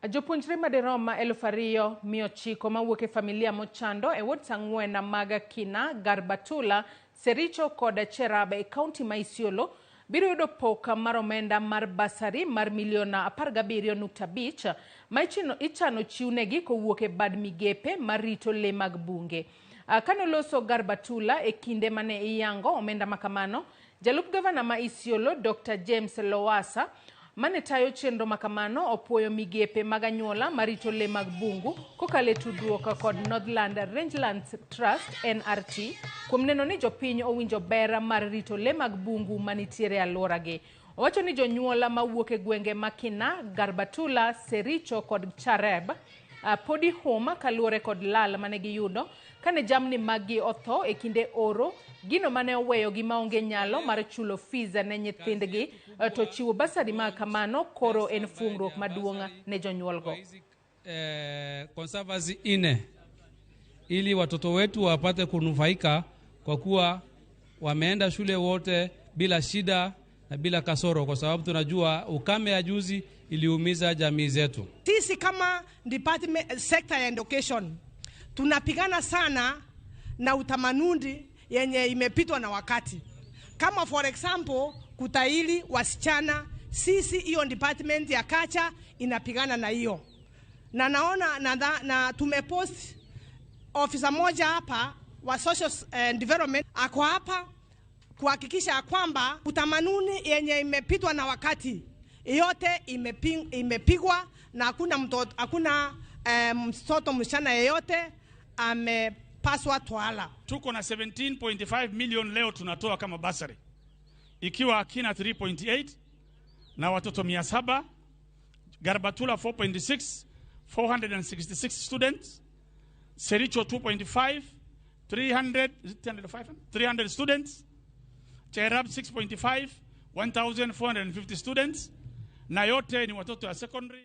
Jopuonjre madirom 2,900 mawuok e familia mochando e wards 4 mag Kina, Garbatula, Sericho kod Cherab e kaunti ma Isiolo biro yudo pok mar omenda mar bursary mar milion 17.5 ma ichano chiwnegi kowuok e bad migepe mar rito le mag bunge. Kane oloso Garbatula e kinde mane iyango omenda makamano, jalup gavana ma Isiolo Dr. James Lowassa mane tayo chenro makamano opuoyo migepe mag anyuola marito le mag bungu kokalo e tudruok kod Northland Rangelands Trust NRT kuom neno ni jopiny owinjo ber mar rito le mag bungu manitiere e alworagi. Owacho ni jonyuol mawuok e gwenge ma Kina, Garbatula, Sericho kod Cherab podi hum kaluwore kod lal mane giyudo kane jamni maggi otho e kinde oro, gino mane oweyogi maonge nyalo mar chulo fees ne nyithindgi, to chiwo bursary ma kamano koro en fuongruok maduong' ne jonyuolgo. Conservancy 4 ili watoto wetu wapate kunufaika kwa kuwa wameenda shule wote bila shida na bila kasoro, kwa sababu tunajua ukame ya juzi iliumiza jamii zetu. Sisi kama department sector ya education tunapigana sana na utamaduni yenye imepitwa na wakati, kama for example kutahiri wasichana. Sisi hiyo department ya culture inapigana na hiyo, na naona na tumepost ofisa moja hapa wa social development ako hapa kuhakikisha kwamba utamaduni yenye imepitwa na wakati yote imepigwa na hakuna mtoto, hakuna mtoto msichana yeyote amepaswa tohara. Tuko na 17.5 million leo tunatoa kama bursary, ikiwa Kina 3.8 na watoto 700, Garbatula 4.6, 466 students, Sericho 2.5, 300, is it 305? 300 students, Cherab 6.5, 1450 students, na yote ni watoto wa secondary.